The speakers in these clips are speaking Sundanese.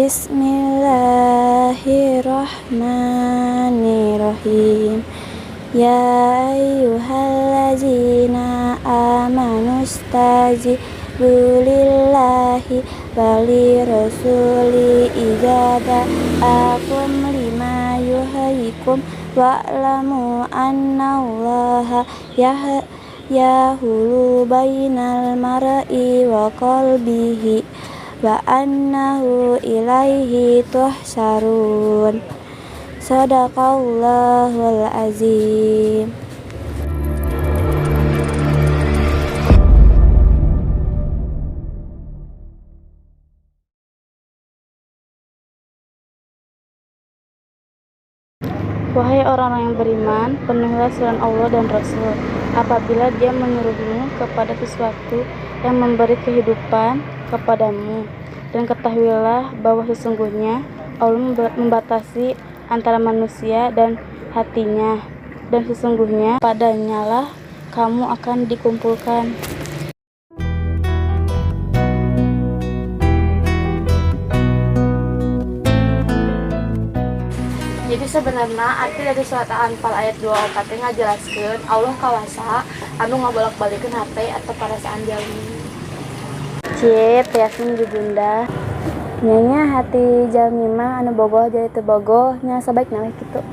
Bismillahirrahmanirrahim. Ya ayyuhallazina amanu stajibu lillahi wa lirrasuli idza da'akum lima yuhyikum wa'lamu annallaha yahulu bainal mar'i wa qalbihi wa annahu ilaihi tuhsyarun. Sadaqallahul azim. Wahai orang-orang yang beriman, penuhilah seruan Allah dan Rasul apabila dia menyuruhmu kepada sesuatu yang memberi kehidupan kepadamu. Dan ketahuilah bahwa sesungguhnya Allah membatasi antara manusia dan hatinya, dan sesungguhnya padanya lah kamu akan dikumpulkan. Jadi sebenarnya arti dari surat Al-Anfal ayat 24 teh ngajelaskeun Allah kawasa anu ngabolak-balikeun hate atau perasaan jalmi. Cie, Yasmin di Bunda. Nya hati jalmi mah anu bogoh jadi teu bogoh nya, sabaikna we kitu.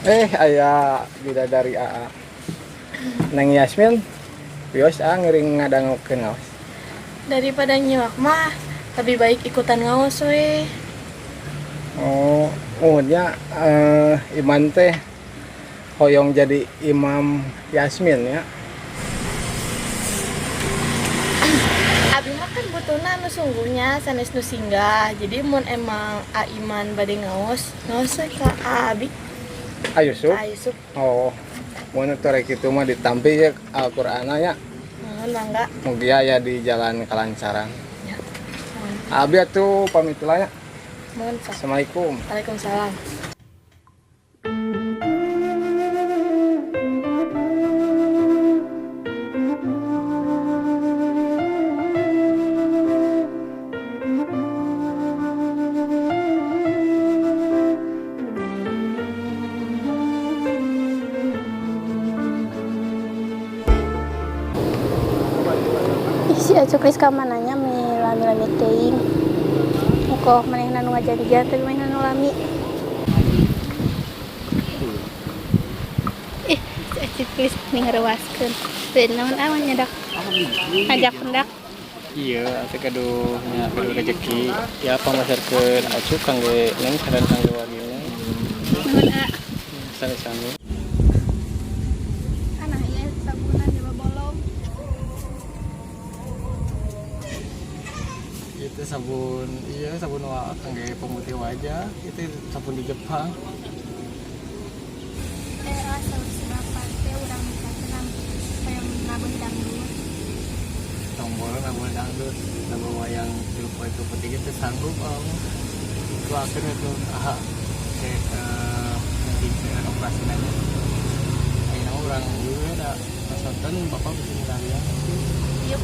Eh, aya bidadari AA. Neng Yasmin, wios ah ngiring ngadangukeun ngaos. Daripada nyiwak mah lebih baik ikutan ngaos we. Oh, nya Iman teh hoyong jadi imam Yasmin ya. Abi mah kan butuhna anu sungguhnya sanes nu singgah. Jadi mun emang A Iman bade ngaos, ngaos we ka Abi. Ayo Yusuf. A Yusuf. Oh, mun teu rek kitu mah ditampi ya Al-Qur'ana ya. Nuhun, mangga. Mugia aya di jalan kelancaran. Ya. Abi atuh pamit lah ya. Nuhun, Pak. Assalamualaikum. Waalaikumsalam. Ih, si Acuk ka mananya mi lami-lami teuing. Mukoh manehna nu ngajanjian tapi manehna nu lami. Ih, si Acuk geus ning ngarewaskeun. Teu naon ah nyadak ngajak pendak. Iya, atuh gaduh nya gaduh rezeki. Ya pamasarkeun acuk kangge neng sareng kangge wargi neng. Nuhun, ah. Sami-sami. Anah ieu sabunan coba bolong. Itu sabun, iya sabun wa kangge pemutih wajah. Itu sabun di Jepang. Eh, asa si bapak teh urang minta tenang hayang nabuh dangdut. Tombol nabuh dangdut, nabuh wayang tilu poe itu penting itu sanggup kamu. Itu akhirnya tuh aha kayak nanti ke operasi nanya. Ayeuna urang ieu da pasonten bapak bisa ngalian. Yuk.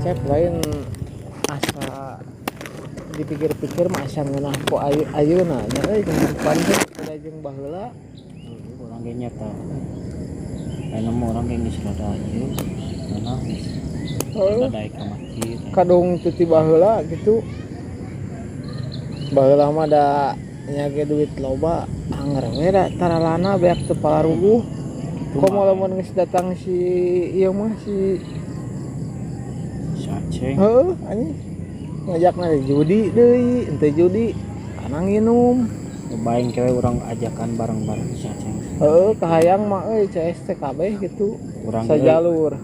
Cep lain asa dipikir-pikir mah asa ngeunah ku ayu ayeuna nya euy, kehidupan teh beda jeung baheula. Urang ge nyata ayeuna mah urang ge geus rada ieu ngeunah geus Heuh. rada daek ka masjid. Kadung tuti baheula gitu, baheula mah da nya ge duit loba anger we da taralana beak teu palaruguh. Kitu Komo mah. Lamun geus datang si ieu mah si Si Aceng. Heuh, anjing Ngajakna judi deui, henteu judi kana nginum. Baeng kewe urang ajakan bareng-bareng si Aceng. Heeh, kahayang mah euy CS teh kabeh gitu. Urang ge Sajalur.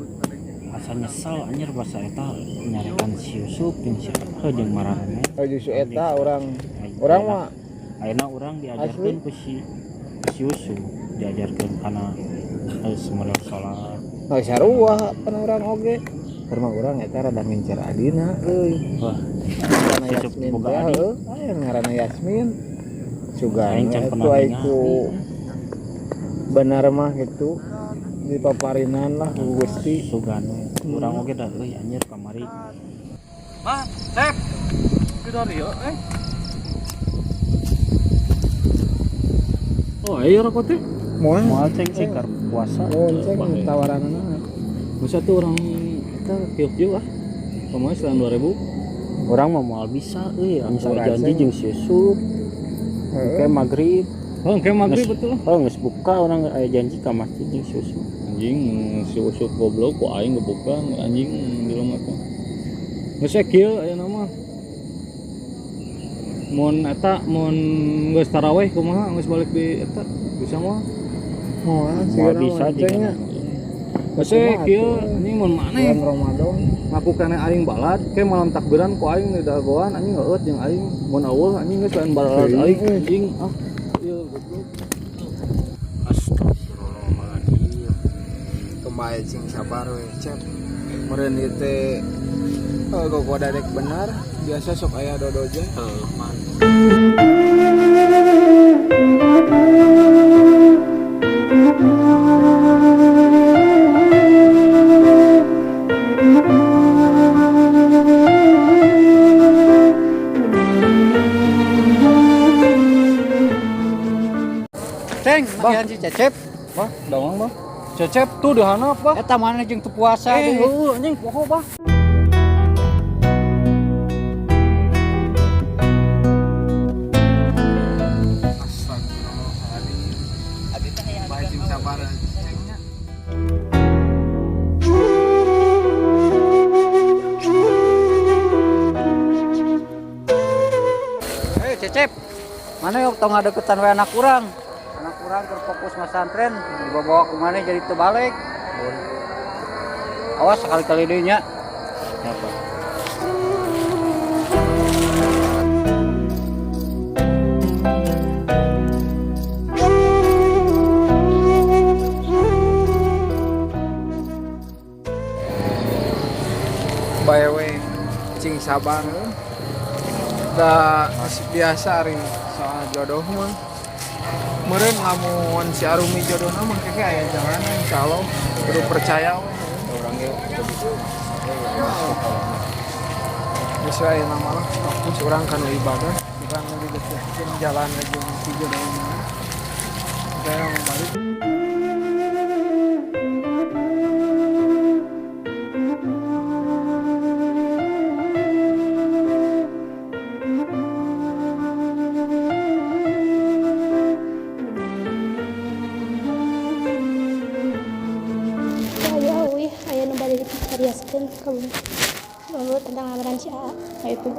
Asa nyesel anjir basa eta nyarekan si Yusuf jeung si heuh jeung mararene. Oh, justru eta urang urang mah ayeuna urang diajarkeun ku si Yusuf, diajarkeun kana geus model salat. Oh, sarua pan urang oge. Keur mah urang eta rada ngincer adina euy. Wah. Ngaranna Yusuf Yasmin boga teh adi. heuh, aya ngaranna Yasmin. Sugan Aing can eta pernah ai ningali. ku benar mah gitu dipaparinan lah ku Gusti. Sugan we. Urang oge da euy anjir kamari. Mah, Sep. Di dieu eh. Oh, ayo rokok teh. Moal. Moal ceng sih keur puasa. Moal ceng tawaranana. Masa tuh orang eta kieu-kieu ah. Kumaha selain 2000? Urang mah moal bisa euy, anu Urang janji ceng. jeung si Yusuf. Heeh. Engke magrib. Oh, engke magrib betul. Oh, geus buka urang aya janji ka masjid jeung si Yusuf. Anjing si Yusuf goblok ku aing gebukan anjing di rumah teh. Geus we kieu aya mah. Mun eta mun geus tarawih kumaha geus balik di eta bisa moal? Moal, Moal sigana bisa mah ceng nya. Geus we kieu anjing mun maneh Bulan Ramadan ngaku keneh aing balad ke malam takbiran ku aing di dagoan anjing heueut jeung aing mun eueuh anjing geus lain balad aing anjing ah ieu goblok. Astagfirullahaladzim. Kembali cing sabar we cep. Meureun ieu teh gogoda dek benar biasa sok aya dodoja. Heuh man. Ceng, manggihan si Cecep. Wah, dawang bah. Cecep tuh di handap bah. Eta mana jeung teu puasa deui. Heueuh anjing poho bah. Astagfirullahaladzim. Bae cing sabar ceng nya. Hei Cecep, mana yuk tong ngadeukeutan we anak urang. Anak urang keur fokus masantren, dibawa ku maneh jadi teu balik. Awas sekali-kali deui nya. Apa? Bae we cing sabar heuh. Da biasa ari soal jodoh mah. Meureun lamun si Arumi jodohna mah keke aya jalanna insyaallah kudu percaya we. Urang ge teu bisa. Geus we ayeuna mah lah fokus urang kana ibadah, urang dideketkeun jalan jeung si jodohna. Saya mau balik. Ayo wih, aya nu bade dipicarioskeun ka Bobo tentang lamaran si Aa. Itu.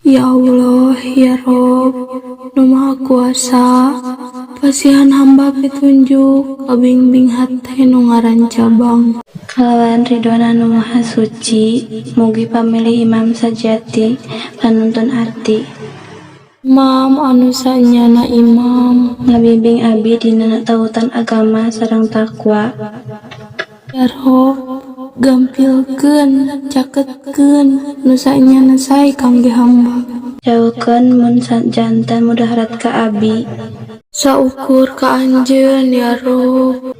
Ya Allah, ya Rob, Nu Maha Kuasa, pasihan hamba petunjuk kabingbing hate nu ngaran cabang. Kalawan ridona Nu Maha Suci, mugi pamilih imam sajati, panuntun ati. Imam anu sanyana imam, ngabimbing abi dina tautan agama sareng takwa. Ya Rob, gampilkeun, caketkeun nu sanyana sae kangge hamba. Jauhkeun mun janten mudarat ka abi. Saukur ka Anjeun ya Rob.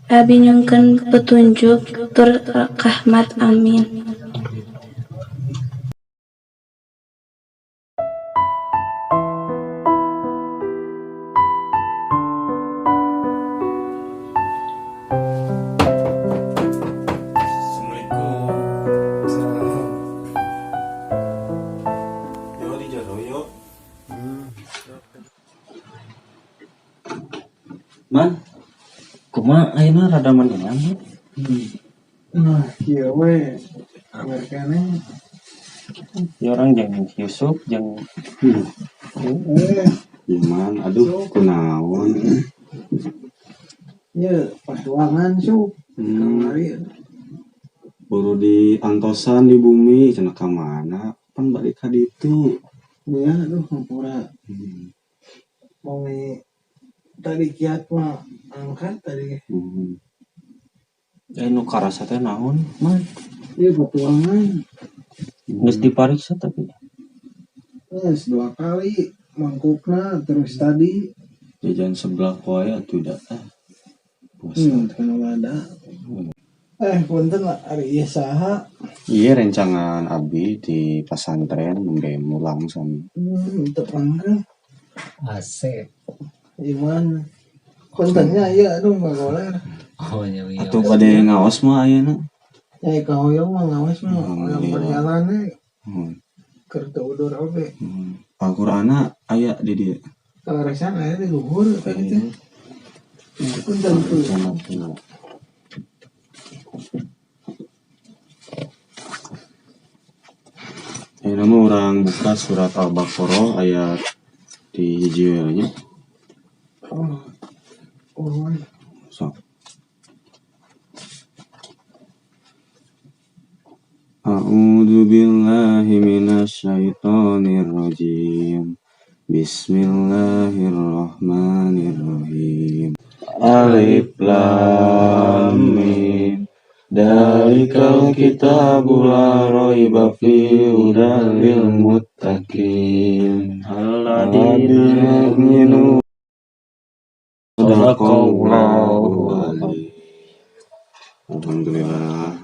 Abi nyungkeun petunjuk tur rahmat amin. Assalamualaikum. Salam. Yo di jero yo. Man, kumaha ayeuna rada mendingan, Man? Nah, kieu we anger keneh. Ya orang jeung Yusuf jeung Eh, Iman, aduh kunaon. Ye, patuangan su. Kamari Buru diantosan di bumi cenah ka mana? Pan balik ka ditu. Nya aduh hampura. Mau tadi kiat mah angkat tadi. Nu karasa teh naon, Man? Ieu patuangan. Geus dipariksa tapi. Geus dua kali mangkukna terus tadi. Jajan seblak wae atuh da ah. Puasa. Kana lada. Punten lah, ari ieu saha? Iya rencangan abi di pesantren nembe mulang sami. Teu pangkeun. Asep. Iman. Puntennya ieu aduh ngagoler. Oh nya wios. Atuh bade ngaos mah ayeuna. Ya kahoyong mah ngaos mah yang Alhamdulillah. perjalanan keur teu udur oge. Al-Qur'anna aya di dieu. Kaleresan aya di luhur tadi teh. Punten tuh. Cenah. Ayeuna mah urang buka surat Al-Baqarah ayat di hiji we nya. Oh. Oh. Sok. A'udzu billahi minasyaitonir rajim. Bismillahirrahmanirrahim. Alif lam mim. Dalikal kitabu la raiba fihi hudal lil muttaqin. Alladzina yu'minuna Sadaqallahu alaihi. Alhamdulillah.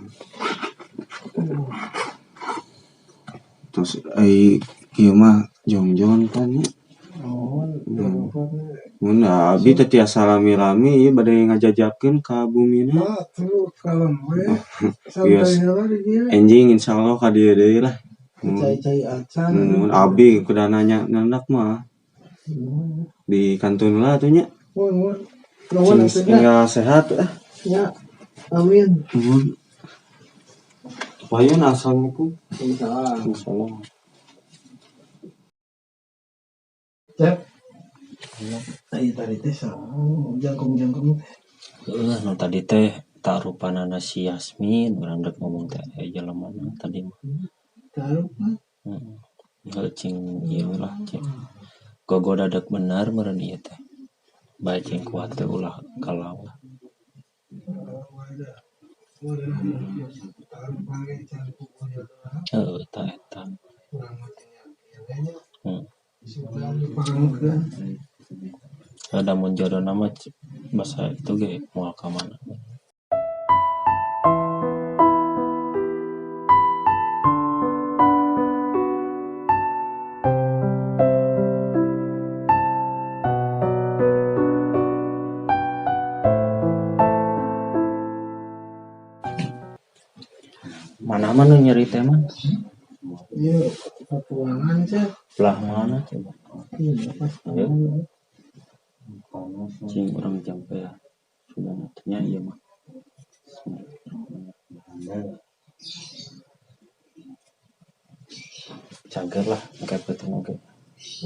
Terus ai ieu mah jongjon kan nya. Nuhun. Mun abi teh tiasa lami-lami ieu bade ngajajakeun ka bumina. Ah, tuh kalem we. Wios. Santai heula di dieu. Enjing insyaallah ka dieu deui lah. Cai-cai acan. Mun abi kuda nanya nandak mah di kantun lah atuh nya. Nuhun, nuhun. Nuhun Sing atuh nya. tinggal sehat ah. Ya. Amin. Nuhun. Payun assalamualaikum. Waalaikumsalam. Waalaikumsalam. Cep. Ai tadi teh saha jangkung-jangkung teh? Heueuh nu tadi teh tarupanana si Yasmin urang rek ngomong teh aya jelemana tadi mah. Tarupa. Heeh. Heuh cing ieu lah cing. Gogoda deuk bener meureun ieu teh. Bae cing kuat teh ulah galau. Heueuh tah eta. Ada mun jodona mah basa itu ge moal ka mana. Mana mah nu nyeri teh mah? Ieu patuangan cep. Belah mana coba? Iya, pas tangan. Cing urang jampe ya. Sudah nya ieu mah. Cager lah engke peuting oge.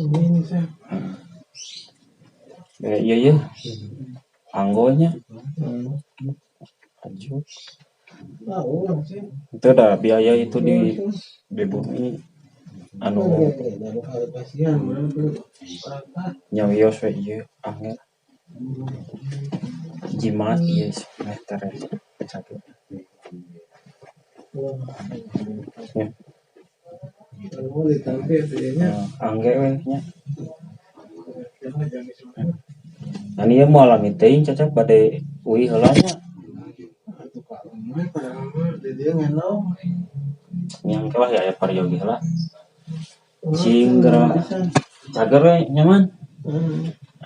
Amin cep. Iya iya. Anggo nya. Ajuk. Ah, ulah cep. Itu dah biaya itu di bumi anu nyawios we ieu angel jimat ieu meh teres cager. Ya. Oh, ditampi atuh ieu nya. Angge we nya. Kan ieu moal lami teuing, Cecep, bade uih heula nya. Atuh kalem we, padahal mah di dieu ngendong. Nya engke lah aya paryogi heula. Cing geura cager we nya, Man.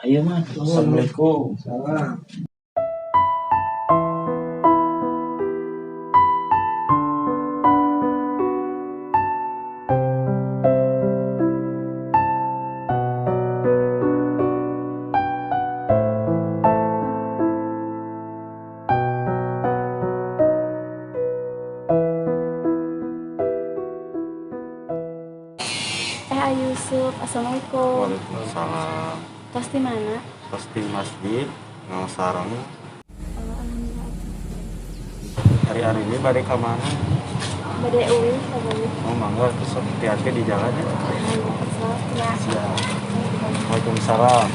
Ayo, Man. Assalamualaikum. Salam. Eh, Yusuf, assalamualaikum. Waalaikumsalam. Tos di mana? Tos di masjid ngaos sareng. Oh, alhamdulillah. Hari-hari ini bade ka mana? Bade uih ka balik. Oh, mangga, terus hati-hati di jalan ya. Ya. Siap. Waalaikumsalam.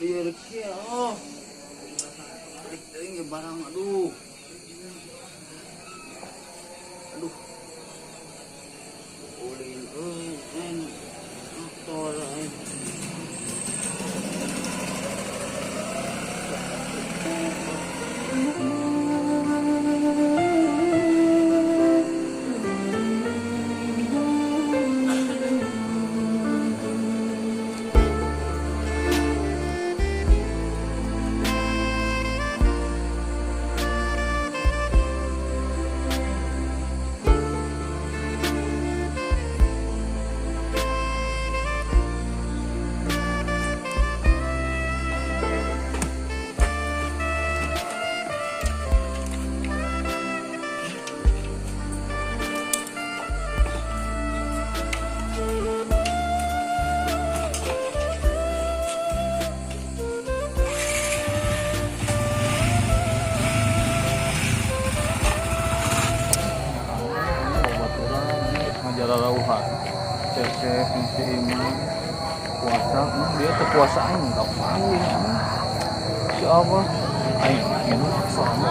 Lieur kieu, oh. Tarik teuing ieu barang, aduh. Aduh. Ulin euy, en motor euy. Obat urang ngajararauhan. Cecep si Iman puasa, emang dia teu puasa, aing kapan anjing. Si Abah aing minum selama.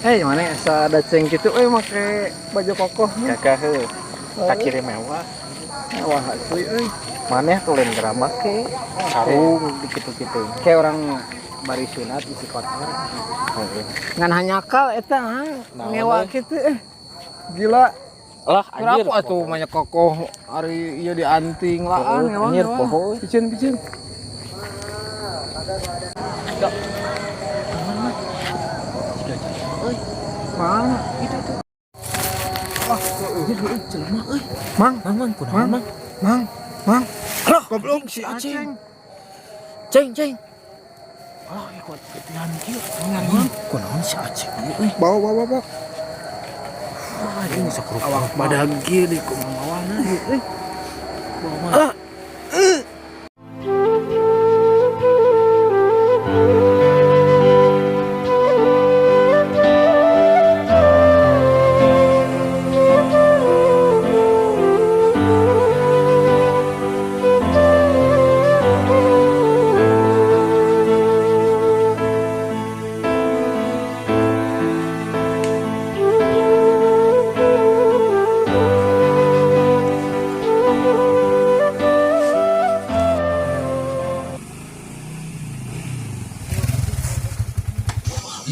Hei, mana asa ada ceng gitu euy make baju kokoh. Kakak heuh. Takirim mewah. Mewah asli euy. Maneh tuh lain geura make sarung di kitu-kitu. Kayak orang bari sunat isi kotor. Ngan hanyakal eta ha, ngewa kitu eh. Gila. Lah anjir. Kenapa atuh banyak kokoh ari ieu dianting laan ngewa. Anjir poho. Picen picen. Mana? Itu itu. Wah, eueuh jelema euy. Mang, mang, mang, kunaon, mang? Mang, mang. Alah, goblok si Aceng. Aceng. Ceng, ceng. Alah, ikut ketihan kieu. Mang, kunaon si Aceng ieu euy? Bawa, bawa, bawa. Wah, ini sakruk. Awak badag kieu di kumaha ieu euy. Bawa. Ah.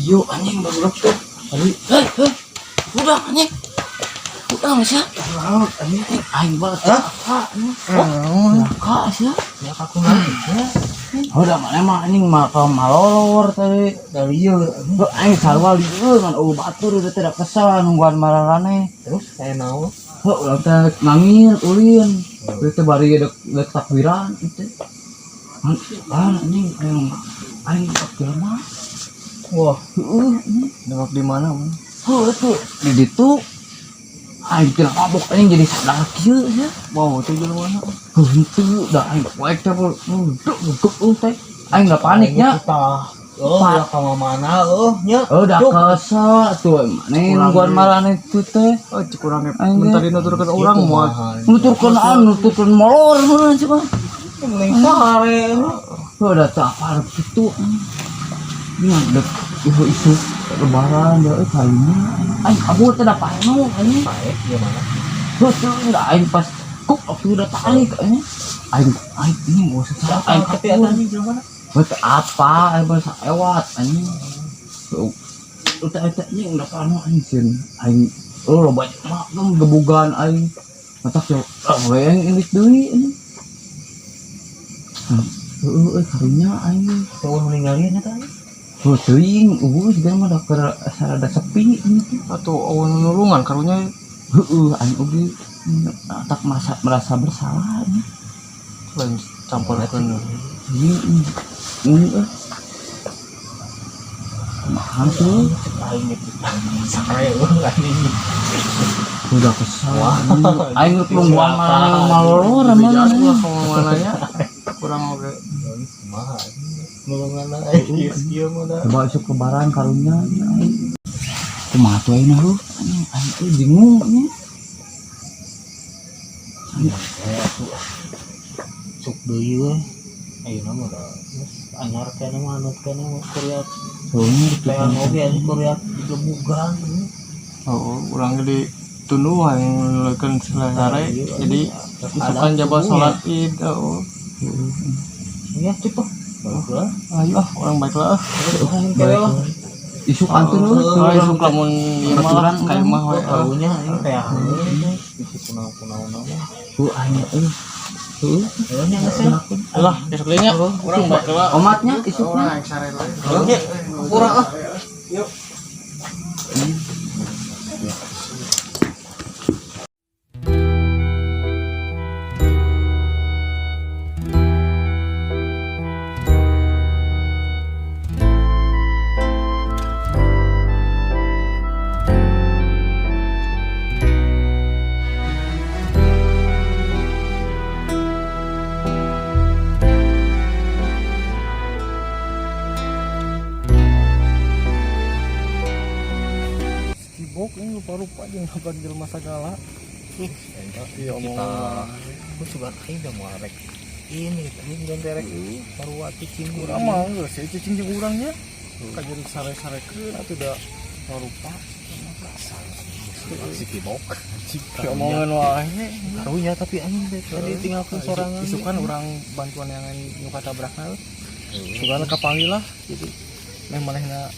Yo anjing, barudak tuh. Tadi Hei, udah anjing. Udah masih. Anjing. Aing banget. Hah? Oh, kak sih. Ya aku ngerti ya. Udah mana mah anjing mah ka malolor tadi. Da lieur. Heuh, aing sarua lieur ngan eueuh batur udah tidak kesel nungguan mararane. Terus saya naon? Heuh, urang teh nangir ulin. Terus teh bari dek takbiran itu. Ah, anjing aing aing takbir mah. Wah, Heuh, anjing. nengok di mana, man? Heuh, tuh di ditu aing kira mabok anjing jadi sadar kieu nya. Wow, itu jelema mana? Heuh, henteu da aing poek teh duk duk teh. Aing da paniknya. Tah. Oh, Pak. ulah ka mana eueuh nya. Oh, udah Cuk. kesel tuh mana nungguan marane itu teh. Oh, cek urang ge Aing mun ge. tadi nuturkeun urang moal. Nuturkeun anu, nuturkeun molor meureun sih mah. Mending sare. Heuh, da teu apa kitu. Ini ada isu isu lebaran ya euy kayunya. Aing kabur teh da paeno anjing. Pae gimana? Heuh, teu da aing pas kuk waktu udah tarik anjing. Aing aing ini gak usah salah aing Tapi kabur. eta anjing jelema mana? Heuh, teu apa aing bahasa ewat anjing. Heuh, udah eta anjing udah paeno anjing sieun. Aing oh loba mah gebugan aing. Matak yo ah we aing indit deui anjing. Heeh, euy karunya aing. Teu ninggalin eta anjing. Oh, teuing, eueuh siga mah da keur sarada sepi ini teh. Atuh eueuh nu nulungan karunya. Heeh, aing oge tak merasa merasa bersalah ini. Lain campurkeun. Heeh. Heeh. Kumaha tuh? Aing ge sare eueuh anjing. Udah kesel. Aing geus nungguan malah malolor Bijak mana. ulah ka mana nya. Kurang oge. Kumaha anjing. Nulungan aing kieu kieu mah da. Coba isuk lebaran karunya aing. Kumaha tuh aing heuh? Anjing aing teh bingung nya. Cuk deui we. Ayeuna mah da geus anyar keneh mah anut keneh mah kuriat. Soalnya gitu Tean oge anjing kuriat digebugan. Oh, urang ge ditunduh aing nuluykeun sare jadi isukan jaba salat Id oh. Iya, cepet. Baiklah. Ayo ah, orang baik lah. Baik lah. Isuk antun euy. Oh, isuk lamun ieu mah lah, ka imah we. Karunya ini teh bisi kunaon-kunaon mah. Heuh aing euy. Heuh. Heuh nya geus ya. Lah, isuk deui nya. Urang baik lah. Omatnya isuknya. Urang sare lah. Heuh nya. Urang ah. Yuk. Kibok ini lupa-lupa jeung nabrak jelema sagala. Iya Kita ku sugan aing da moal rek. Ini anjing dan derek sarua cicing Urang mah geus sih cicing jeung urang nya. Ka jadi sare-sarekeun atuh da lupa. Si kibok. Si omongan wae. Karunya tapi anjing teh tadi tinggalkeun sorangan. Isukan urang bantuan yang nu katabrakna. Sugan kapanggil lah gitu. Meh manehna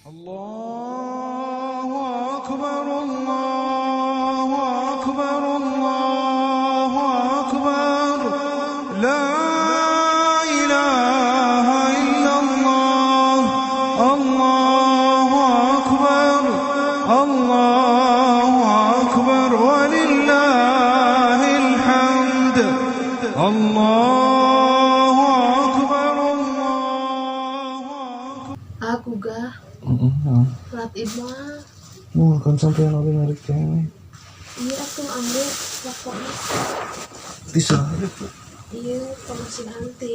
Allahu akbar, Allahu akbar, Allahu akbar. La ilaha illallah. Allahu akbar, Allahu akbar, walillahil hamd. Allahu akbar, Allahu akbar. Aku gah lat imah. Wah, kan sampai yang lagi narik kene. Iya atuh ambil pokoknya. Bisa. Iya, pemasihan ti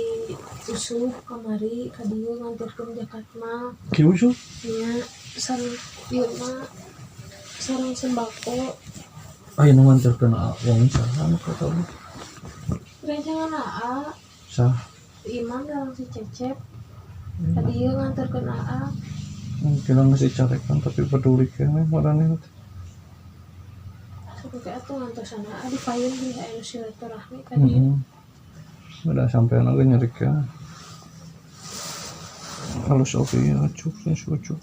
usuk kamari ka dieu nganterkeun zakat mah. Kieu usuk? Iya, sareng ieu mah sareng sembako. Aya nu nganterkeun wong saha nu kata lu? Rencangan aa. Sah. Imam dalam si Cecep. Ka dieu nganterkeun aa. Mungkin masih carekan tapi peduli kene marane. Sok ge atuh ngantosan aa di payun di anu silaturahmi ka dieu. Udah sampai lagi nyari ya. Halus oke ya, acuk sih acuk.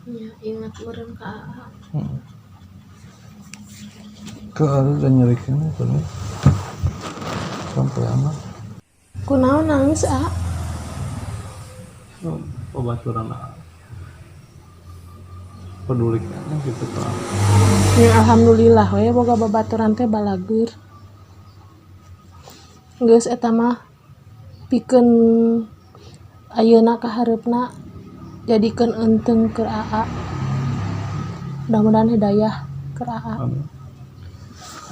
Ya, ingat meureun ka Aa. Heeh. Ke ada nyeri kene kan. Sampai amat. Kunaon nangis, A? Babaturan peduli kan gitu kan. Ya alhamdulillah we boga babaturan teh balageur. Geus eta mah pikeun ayeuna ka hareupna jadikeun eunteung keur Aa. Mudah-mudahan hidayah keur Aa. Amin.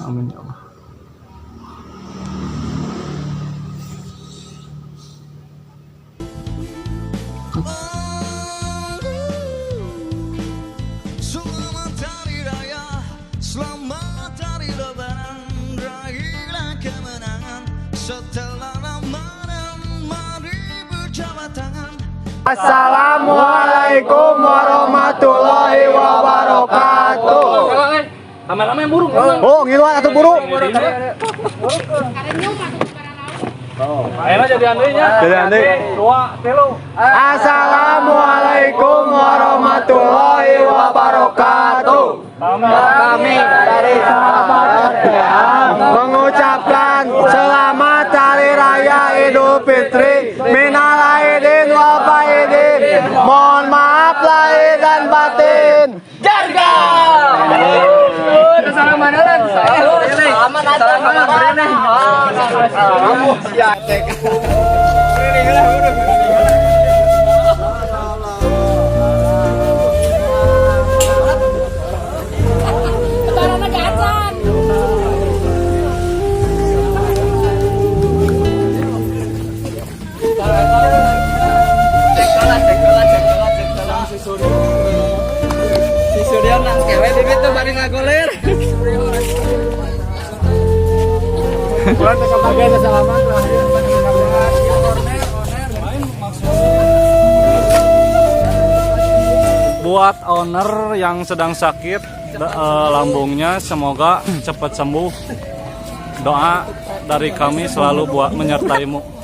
Amin ya Allah. Selamat Hari Raya, selamat Hari Lebaran, raihlah kemenangan setelah Ramadan, mari berjabat tangan. Assalamualaikum warahmatullahi wabarakatuh. Rame-rame burung. Oh, ngiluan atuh buru. Ayo jadi andainya. Jadi andai. 2, 3. Assalamualaikum warahmatullahi wabarakatuh. Kami dari sahabat mengucapkan selamat Hari Raya Idul Fitri, minal aidin wal faizin. Mohon maaf lahir dan batin. Jarga. Si Surya nang kewe bibit tuh bari ngagoler. Bulan teh kabagian salaman terakhir. Buat owner yang sedang sakit lambungnya, semoga cepat sembuh. Doa dari kami selalu buat menyertaimu.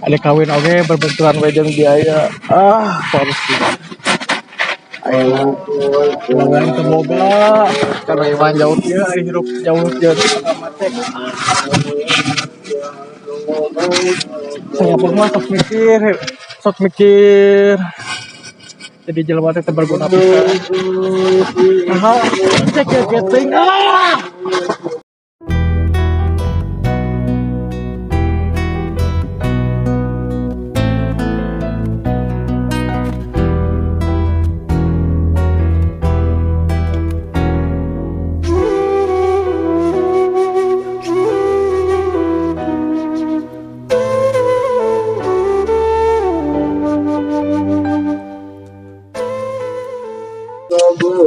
Ada kawin oke berbenturan we jeung biaya. Ah, harus. Ayo, jangan teu boga. Karena iman jauh dia, ari hirup jauh jeung agama teh. Saya pun mah sok mikir, sok mikir. Jadi jelema teh teu berguna pisan. Ah, cek ya teuing. Ah!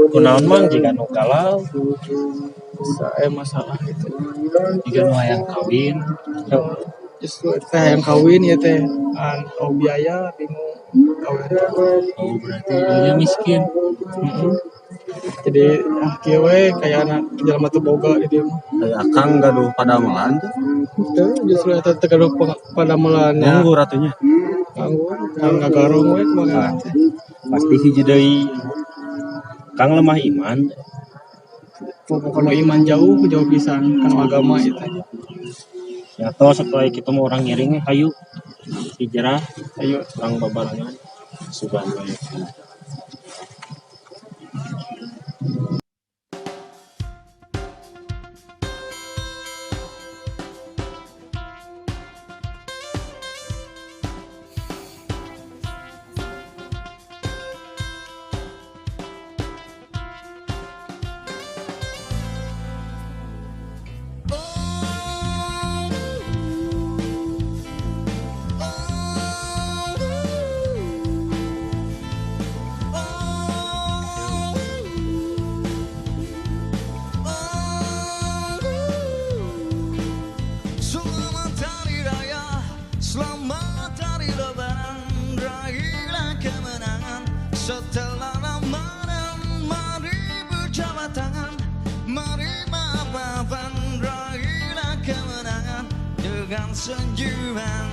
Kunaon mang jika nu galau, Saya masalah itu. jika nu hayang kawin. Justru teh yang kawin ya teh an oh biaya bingung kawin. Oh, berarti dia miskin. Heeh. Jadi ah kieu we kayak anak jelema teu boga di dieu mah. Dari akang gaduh padamelan tuh. Teu justru eta teh gaduh padamelannya. Nganggur atunya. Nganggur, ngagarung we kumaha teh. Pasti hiji deui. Kang lemah iman. Pokoknya iman jauh jauh pisan kana agama eta. Ya toh setelah kita mau orang ngiring hayu hijrah, ayo orang babarengan. Sugan bae. senyuman.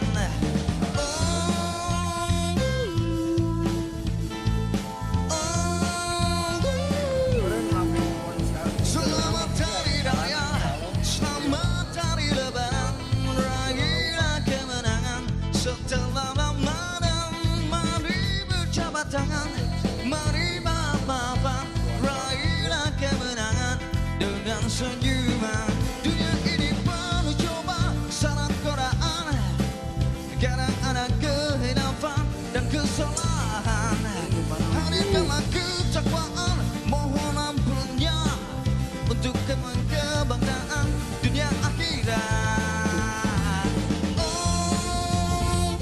Selamat Hari Raya, selamat Hari Lebaran, raihlah kemenangan setelah Ramadan. Mari berjabat tangan, mari maaf-maafan, raihlah kemenangan dengan senyuman. Dunia ini penuh coba, syarat godaan, kadang ada kehinaan dan kesalahan. Hadirkanlah ketakwaan, mohon ampunnya untuk kebanggaan dunia akhirat. Oh,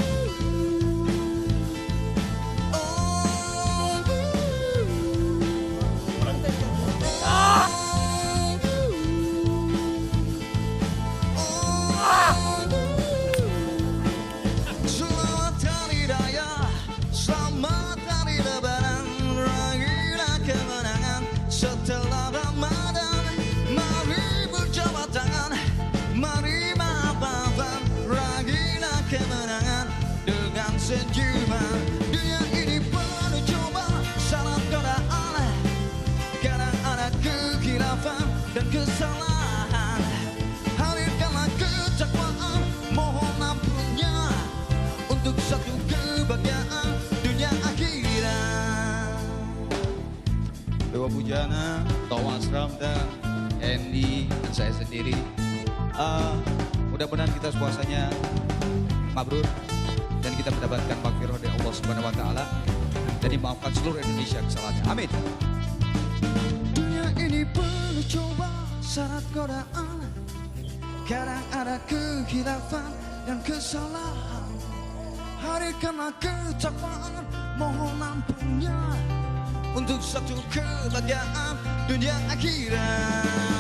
oh, Selamat Hari Raya, selamat Hari Lebaran, raihlah kemenangan setelah Ramadan. Mari berjabat tangan, mari maaf-maafan, raihlah kemenangan dengan senyuman. Dunia ini penuh coba, syarat godaan, kadang ada kekhilafan dan kesalahan. Hadirkanlah ketakwaan, mohon ampunnya untuk satu kebahagiaan dunia akhirat. Dewa Pujana, Thomas Ramda, Andy, dan saya sendiri. Mudah-mudahan kita puasanya mabrur dan kita mendapatkan maghfirah dari Allah Subhanahu wa taala dan dimaafkan seluruh Indonesia kesalahannya. Amin. Dunia ini penuh coba, syarat godaan, kadang ada kekhilafan dan kesalahan. Hadirkanlah ketakwaan, mohon ampunnya untuk satu kebahagiaan dunia akhirat.